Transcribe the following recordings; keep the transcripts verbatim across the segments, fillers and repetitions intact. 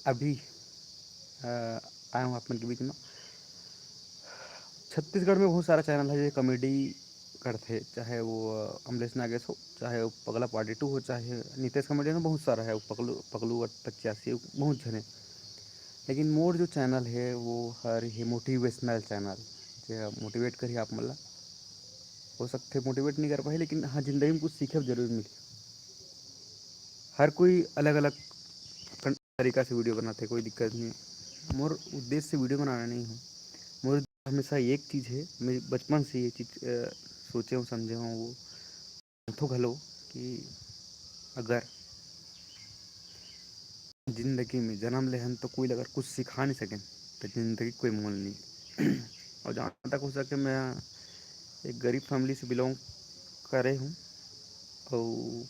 अभी अ, आया हूँ आप मन के बीच में। छत्तीसगढ़ में बहुत सारा चैनल है जो कॉमेडी करथे, चाहे वो अ, अमलेश नागेश हो, चाहे वो पगला पार्टी टू हो, चाहे नितेश कॉमेडियन हो, बहुत सारा है, वो पगलू पगलू पचासी, बहुत झने। लेकिन मोर जो चैनल है वो हर ये मोटिवेशनल चैनल, जे मोटिवेट करही आप मन ला। हो सकथे मोटिवेट नहीं कर पाही, लेकिन हाँ, जिंदगी में कुछ सीखे जरूर मिली। हर कोई अलग अलग तरीका से वीडियो बनाथे, कोई दिक्कत नहीं है। मोर उद्देश्य वीडियो बनाना नहीं हो, मोर हमेशा एक चीज़ है, मैं बचपन से ये चीज़ अ, सोचे हूँ, समझे हूँ, वो मानथों घलो कि अगर जिंदगी में जन्म लेहन तो कोई अगर कुछ सिखा नहीं सकेन तो जिंदगी कोई मोल नहीं। और जहाँ तक हो सके, मैं एक गरीब फैमिली से बिलोंग करे हूँ, और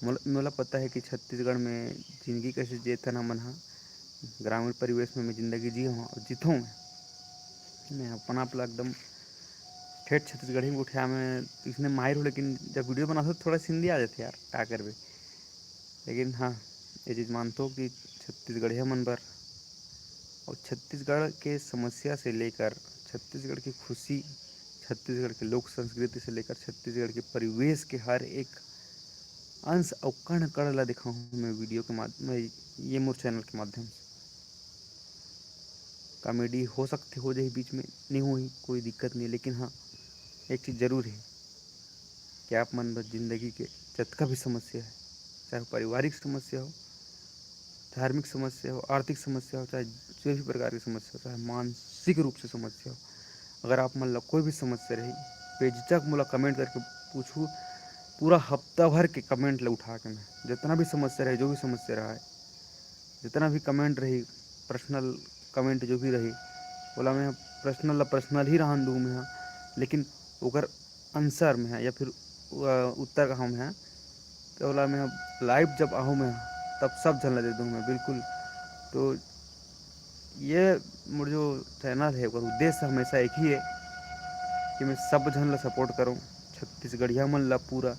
मोला मोला पता है कि छत्तीसगढ़ में जिंदगी कैसे जीथन हमन ह। ग्रामीण परिवेश में मैं जिंदगी जी हूँ और जीथों मैं। मैं अपन आप ला एकदम ठेठ छत्तीसगढ़ी में उठा मैं इसने माहिर हूँ, लेकिन जब वीडियो बनाथों तो थोड़ा सा हिंदी आ जाथे यार, का करबे। लेकिन हाँ, ये चीज़ मानथों कि छत्तीसगढ़िया मन बर और छत्तीसगढ़ के समस्या से लेकर छत्तीसगढ़ की खुशी, छत्तीसगढ़ के लोक संस्कृति से लेकर छत्तीसगढ़ के परिवेश के हर एक अंश अउ कण कण ला दिखाहूँ मैं वीडियो के माध्यम, मैं ये मोर चैनल के माध्यम से। कॉमेडी हो सकथे हो जाही बीच में, नहीं होही कोई दिक्कत नहीं, लेकिन हाँ, एक चीज़ जरूर है कि आप मन बर जिंदगी के जतका भी समस्या है, चाहे वो पारिवारिक समस्या हो, धार्मिक समस्या हो, आर्थिक समस्या हो, चाहे जो भी प्रकार की समस्या हो, चाहे मानसिक रूप से समस्या हो, अगर आप मन ला कोई भी समस्या रही, बेझिझक मोला कमेंट करके पूछू। पूरा हफ्ता भर के कमेंट ला उठा के मैं जितना भी समस्या रहे, जो भी समस्या रहा है, जितना भी कमेंट रही, पर्सनल कमेंट जो भी रही, ओला मैं पर्सनल ला पर्सनल ही रहन दूँ मैं ह, लेकिन ओकर आंसर में ह या फिर अ, उत्तर कहूँ मैं ह, तो ओला मैं लाइव जब आहूँ मैं ह, तब सब झन ला दे दूँ मैं बिल्कुल। तो ये मोर जो चैनल है, ओकर उद्देश्य हमेशा एक ही है कि मैं सब झन ला सपोर्ट करूँ, छत्तीसगढ़िया मन ला पूरा,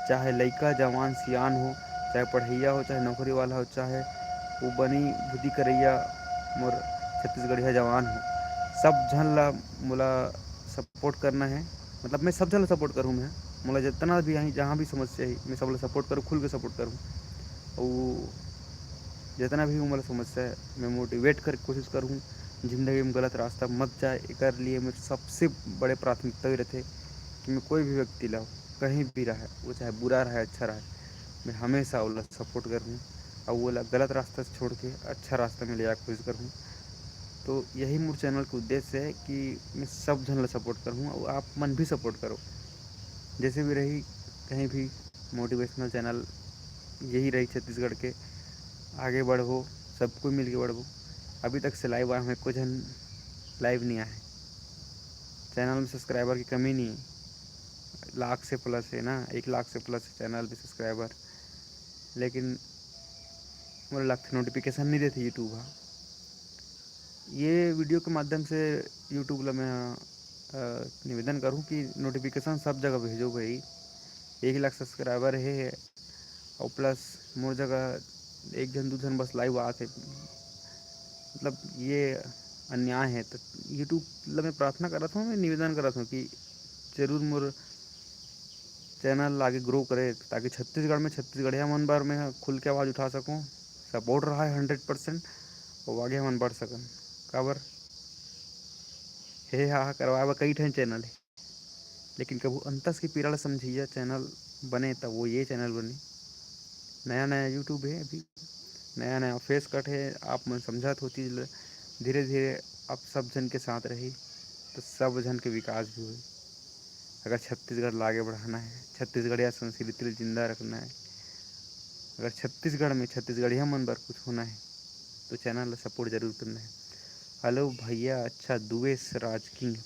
चाहे लइका, जवान, सियान हो, चाहे पढ़इया हो, चाहे नौकरी वाला हो, चाहे वो बनी बुद्धि करइया मोर छत्तीसगढ़िया जवान हो, सब झन ला मोला सपोर्ट करना है। मतलब मैं सब झन ला सपोर्ट करूँ मैं, मोला जितना भी आई, जहाँ भी समस्या ही, मैं सब ला सपोर्ट करूँ, खुल के सपोर्ट करूँ। और जितना भी मोला समस्या है, मैं मोटिवेट करे के कोशिश करूँ, जिंदगी में गलत रास्ता मत जाए, एकर लिए मेरे सबसे बड़े प्राथमिकता ही रहथे कि मैं कोई भी व्यक्ति ला, कहीं भी रहे, वो चाहे बुरा रहे, अच्छा रहे, मैं हमेशा ओला सपोर्ट करूँ और ओला गलत रास्ता से छोड़ के अच्छा रास्ता में ले जाए के कोशिश करूँ। तो यही मोर चैनल के उद्देश्य है कि मैं सब झन ला सपोर्ट करूँ और आप मन भी सपोर्ट करो। जैसे भी रही, कहीं भी मोटिवेशनल चैनल यही रही छत्तीसगढ़ के, आगे बढ़बो, सब कोई मिल के बढ़बो। अभी तक से लाइव आए हुए कोई झन लाइव नहीं आए। चैनल में सब्सक्राइबर की कमी नहीं है, लाख से प्लस है ना, एक लाख से प्लस है चैनल पे सब्सक्राइबर, लेकिन मोला लगथे नोटिफिकेशन नहीं देथे यूट्यूब हा। ये वीडियो के माध्यम से यूट्यूब ला मैं अ, निवेदन करूँ कि नोटिफिकेशन सब जगह भेजो भाई। एक लाख सब्सक्राइबर है और प्लस मोर जगह एक झन दू झन बस लाइव आत है। मतलब ये अन्याय है। तो यूट्यूब ला मैं प्रार्थना करत हूँ, मैं निवेदन करत हूँ कि जरूर मोर चैनल आगे ग्रो करे, ताकि छत्तीसगढ़ में छत्तीसगढ़िया मन बर मैं खुल के आवाज़ उठा सकूँ। सपोर्ट रहा है हंड्रेड परसेंट, और आगे हमन बढ़ सकन। काबर हे हा करवाए बर कई ठन चैनल है, लेकिन कभू अंतस के पीरा ला समझइया चैनल बने, त वो ये चैनल बने। नया नया यूट्यूब है, अभी नया नया फेस कट है, आप मन समझत हो चीज़ ल। धीरे धीरे आप सब झन के साथ रही, तो सब झन के विकास भी होई। अगर छत्तीसगढ़ ला आगे बढ़ाना है, छत्तीसगढ़िया संस्कृति ल जिंदा रखना है, अगर छत्तीसगढ़ में छत्तीसगढ़िया मन बर कुछ होना है, तो चैनल ला सपोर्ट जरूर करना है। हेलो भैया, अच्छा, दुबे राज किंग।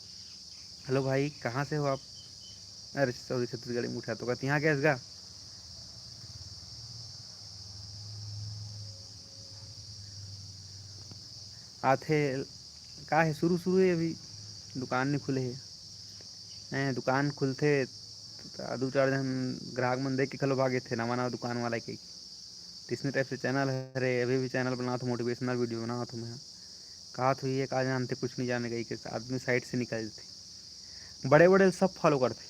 हेलो भाई, कहाँ से हो आप? अरे सॉरी, छत्तीसगढ़ी में उठा तो कहती, यहाँ गैस गा आथे। का है, शुरू शुरू है, अभी दुकान नहीं खुले है। हैं, दुकान खुलथे त दू चार झन ग्राहक मन देख के घलो भागे थे, नवा नवा दुकान वाला के। तइसने टाइप से चैनल हरे, अभी भी चैनल बनात हूँ, मोटिवेशनल वीडियो बनात हूँ मैं। कहा तो ये का जानते, कुछ नहीं जाने गई के आदमी साइड से निकल जाते। बड़े बड़े सब फॉलो करते,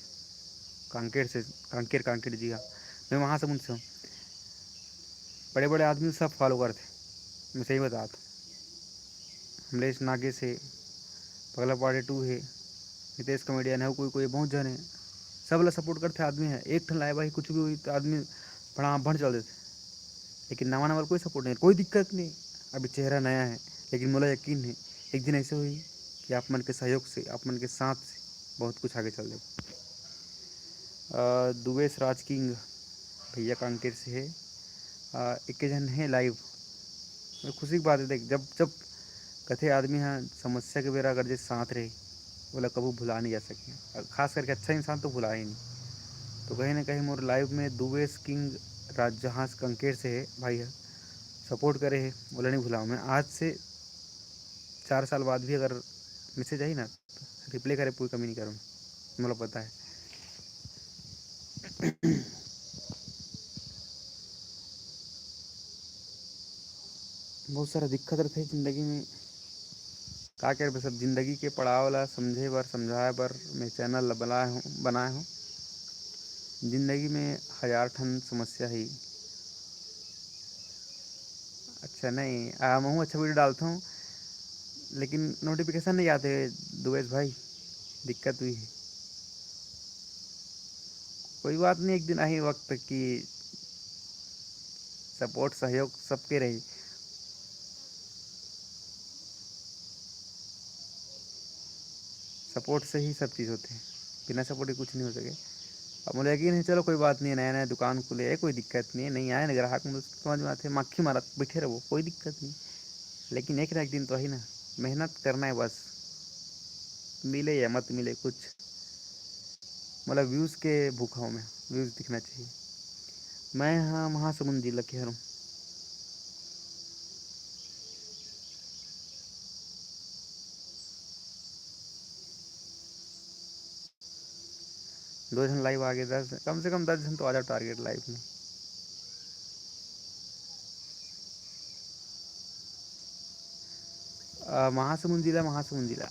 कांकेर से, कांकेर, कांकेर जी हाँ, मैं महासमुंद से हूँ। बड़े बड़े आदमी सब फॉलो करते, मैं सही बतात हूँ। अमलेश नागेश हे, पगला पाड़े टू हे, नितेश कॉमेडियन हे, कोई कोई बहुत झन हे, सब ला सपोर्ट करथे आदमी हे। एक ठन लाए भाई कुछ भी होई तो आदमी फड़ाफट चल देथे, लेकिन नवा नवा कोई सपोर्ट नहीं, कोई दिक्कत नहीं। अभी चेहरा नया है, लेकिन मोला यकीन है एक दिन ऐसे होई कि आप मन के सहयोग से, आप मन के साथ से बहुत कुछ आगे चल देगा। अ, दुबेश राज किंग भैया कांकेर से हे, अ, एक झन हे लाइव। खुशी की बात है, देख, जब जब कथे आदमी ह समस्या के बेरा अगर जे साथ रहे, ओला कभू भुला नहीं जा सके। अ, खास करके अच्छा इंसान तो भुला ही नहीं। तो कहीं ना कहीं मोर लाइव में दुबेश किंग राज जहाज कांकेर से हे भाई ह, सपोर्ट करे हे, ओला नहीं भुलाऊँ मैं। आज से चार साल बाद भी अगर मैसेज आई ना, रिप्लाई करे कोई कमी नहीं करूँ, मोला पता है। बहुत सारा दिक्कत रथे जिंदगी में, का करबे, सब जिंदगी के पड़ाव ला समझे बर, समझाए बर मैं चैनल ला बनाए हूँ, बनाए हूँ। जिंदगी में हजार ठन समस्या ही। अच्छा नहीं, आ, महूँ अच्छा वीडियो डालता हूँ, लेकिन नोटिफिकेशन नहीं आते दुबेश भाई, दिक्कत हुई है। कोई बात नहीं, एक दिन आही वक्त की सपोर्ट सहयोग सबके रही। सपोर्ट से ही सब चीज़ होते हैं, बिना सपोर्ट के कुछ नहीं हो सके। अब मुझे यकीन है, चलो कोई बात नहीं है, नया नया दुकान खुले है, कोई दिक्कत नहीं है, नहीं आए ना ग्राहक, मुझे समझ में आते, मक्खी मारत बैठे रहो, कोई दिक्कत नहीं। लेकिन एक ना एक दिन तो ही ना, मेहनत करना है बस, मिले या मत मिले कुछ, मतलब व्यूज़ के भूखा हूँ मैं, व्यूज़ दिखना चाहिए। मैं हाँ महासमुंद जिला के हूँ। दो झन लाइव आगे, दस, कम से कम दस झन तो आ जाओ टारगेट लाइव में। अ, महासमुंद जिला, महासमुंद जिला।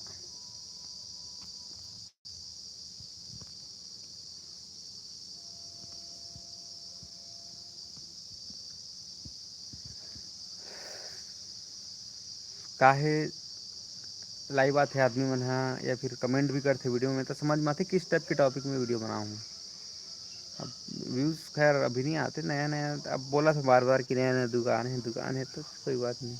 काहे लाइव आथे आदमी मन ह या फिर कमेंट भी करथे वीडियो में, तो समझ में आथे किस टाइप के टॉपिक में वीडियो बनाऊँ। अब व्यूज़ खैर अभी नहीं आते, नया नया, अब बोला था बार बार कि नया नया दुकान है, दुकान है, तो कोई बात नहीं।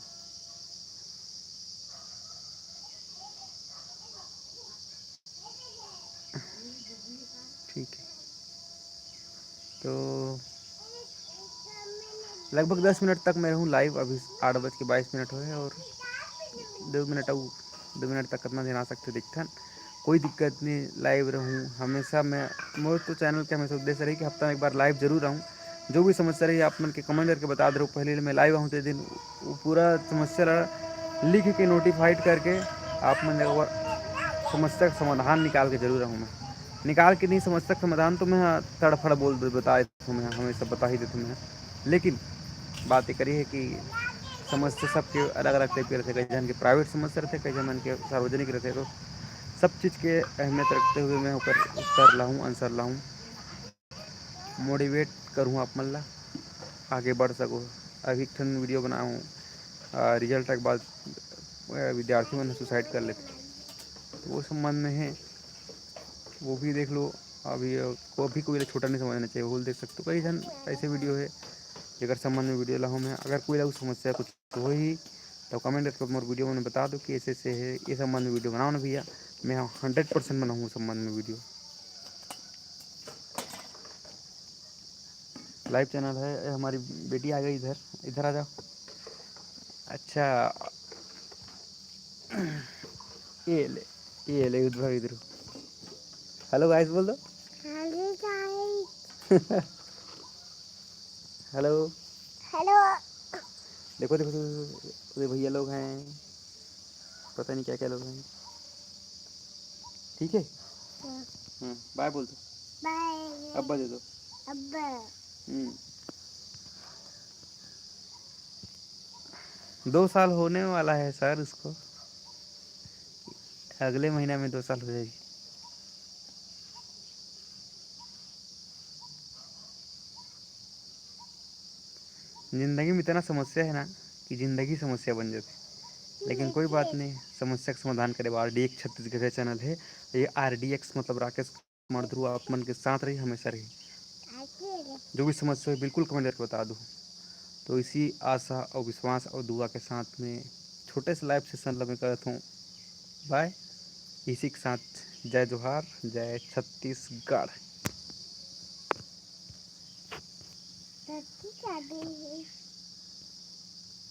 ठीक है, तो लगभग दस मिनट तक मैं रहूँ लाइव। अभी आठ बज के बाईस मिनट हुए हैं और दो मिनट अउ, दो मिनट तक कितना दिन आ सकते देखथन, कोई दिक्कत नहीं। लाइव रहूँ हमेशा मैं, मोर तो चैनल के हमेशा उद्देश्य रही कि हफ्ता में एक बार लाइव जरूर रहूँ। जो भी समस्या रही आप मन के कमेंट करके बता दे रहूँ, पहले मैं लाइव आहूँ ते दिन वो पूरा समस्या ला लिख के नोटिफाइड करके आप मन एक बार समस्या का समाधान निकाल के जरूर आहूँ मैं। निकाल के नहीं, समस्या का समाधान तो मैं तड़फड़ बोल दे, बता देता हूँ मैं, हमेशा बता ही देता हूँ मैं। लेकिन बात ये करी है कि समस्या सबके अलग अलग टाइप के रहते, कई जन के प्राइवेट समस्या रहते, कई जन के सार्वजनिक रहते, तो सब चीज़ के अहमियत रखते हुए मैं ओकर उत्तर लाहूँ, आंसर लाहूँ, मोटिवेट करूँ आप मन ला, आगे बढ़ सको। अभी एक ठन वीडियो बनाहूँ, आ, रिजल्ट के बाद, आ, विद्यार्थी मन सुसाइड कर लेते, तो वो संबंध में है, वो भी देख लो। अभी, आ, को भी कोई ला छोटा नहीं समझना चाहिए, वो देख सकते हो। कई जन ऐसे वीडियो है जेकर संबंध में वीडियो लाहूँ मैं। अगर कोई ला समस्या कुछ होही तो कमेंट करके मोर वीडियो में बता दो कि ऐसे ऐसे है, ये संबंध में वीडियो बनाओ ना भैया, मैं हंड्रेड परसेंट बनाऊँ संबंध में वीडियो। लाइव चैनल है, ये हमारी बेटी आ गई इधर, इधर आ जाओ। अच्छा, ये ले, ये ले उद्भव इधर। हेलो गाइस बोल दो। हेलो गाइस। हेलो। हेलो। देखो, देखो, देखो, देखो, उधर भैया लोग हैं, पता नहीं क्या क्या लोग हैं। ठीक है। हाँ। हम्म, बाय बोल दो। बाय। अब्बा दे दो। अब्बा। हम्म। दो साल होने वाला है सर उसको, अगले महीना में दो साल हो जाएगी। जिंदगी में इतना समस्या है ना कि जिंदगी समस्या बन जाती। लेकिन कोई बात नहीं, समस्या का समाधान करे बर आरडीएक्स छत्तीसगढ़िया चैनल है। ये आरडीएक्स मतलब राकेश कुमार ध्रुव आप मन के साथ रही, हमेशा रही। जो भी समस्या हो बिल्कुल कमेंट करके बता दो। तो इसी आशा और विश्वास और दुआ के साथ में छोटे से लाइव सेशन ला मैं करत हूँ बाय। इसी के साथ जय जोहार, जय छत्तीसगढ़।